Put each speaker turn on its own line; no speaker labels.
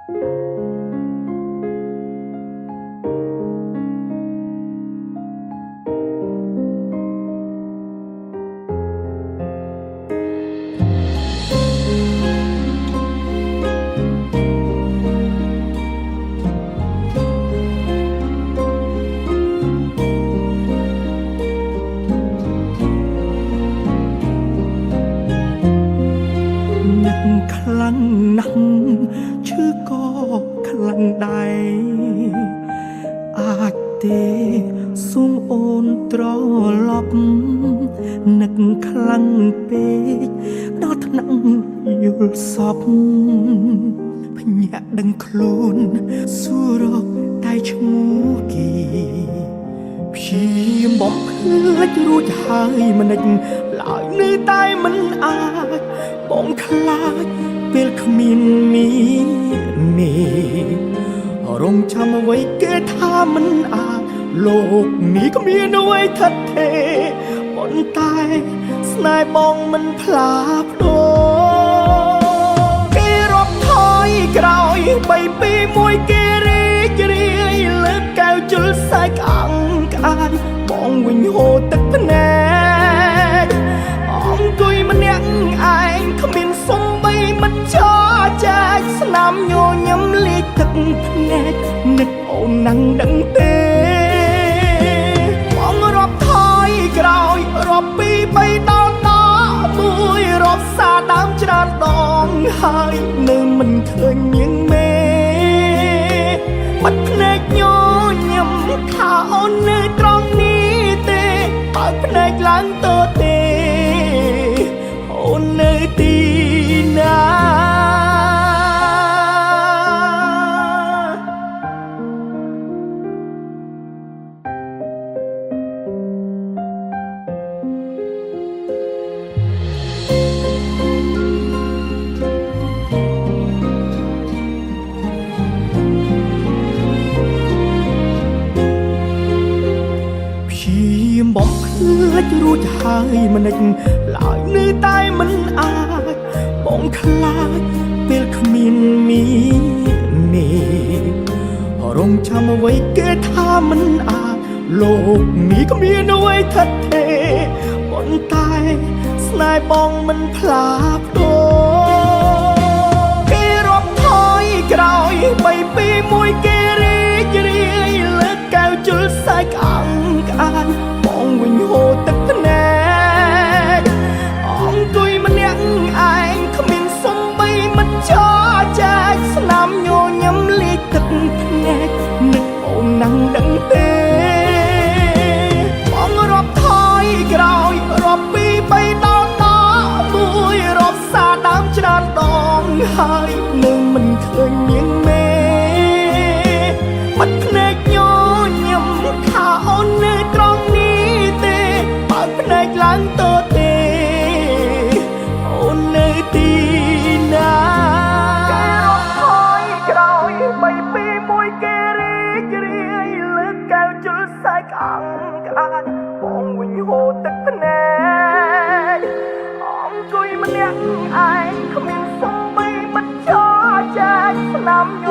នឹកខ្លាំងណាស់ឈឺក៏ខ្លាំងដែរអាចទេសូមអូនត្រឡប់នឹកខ្លាំងពេកដល់ថ្នាក់យល់សពភ្ញាក់ដឹងខ្លួនសួររកតែឈ្មោះគេ ព្យាយាមបំភ្លេចរួចហើយមិននិចឡើយនៅតែមិនអាចបងខ្លាចពេលគ្មានមីមេរងចាំអ្វីគេថាមិនអាចលោកនេះគ្មានអ្វីថិតថេរប៉ុន្តែស្នេហ៍បងមិនផ្លាស់ប្ដូរគេរាប់ថយក្រោយ3 2 1គេរីករាយលើកកែវជុលសែកក្អង្ក្អាយបងវិញហូរទឹកភ្នែកអង្គុយម្នាក់ឯងគ្មានសំបីមិត្តចចែកស្នាមញញឹមលាយទឹកភ្នែកនឹកអូនណាំងដឹងទេបងរាប់ថយក្រោយរាប់ពី3ដល់11រាប់សារដើមច្រើនដងហើយនៅមិនឃើញនាងមេ បាត់ភ្នែកញញឹមថាអូននៅត្រង់នេះទេបើកភ្នែកឡើងទៅទេអូននៅទីណា ព្យាយាមបំភ្លេចរួចហើយមិននិចឡើយនៅតែមិនអាចបងខ្លាចពេលគ្មានមីមេរងចាំអ្វីគេថាមិនអាចលោកនេះគ្មានអ្វីថិតថេរប៉ុន្តែស្នេហ៍បងមិនផ្លាស់ប្ដូរគេរាប់ថយក្រោយ3 2 1គេរីករាយលើកកែវជុលសែកក្អង្ក្អាយបងវិញហូរទឹកភ្នែកអង្គុយម្នាក់ឯងគ្មានសំបីមិត្តចចែកស្នាមញញឹមលាយទឹកភ្នែកនឹកអូនណាំងដឹងទេបងរាប់ថយក្រោយរាប់ពី3ដល់11រាប់សារដើមច្រើនដងហើយនៅមិនឃើញនាងមេបាត់ភ្នែកញញឹមថាអូននៅត្រង់នេះទេបើកភ្នែកឡើងទៅទេអូននៅទីណាគេរាប់ថយក្រោយ3 2 1គេរីករាយលើកកែវជុលសែកក្អង្ក្អាយបងវិញហូរទឹកភ្នែកអង្គុយម្នាក់ឯងគ្មានសំបីមិត្តចចែកស្នាមញ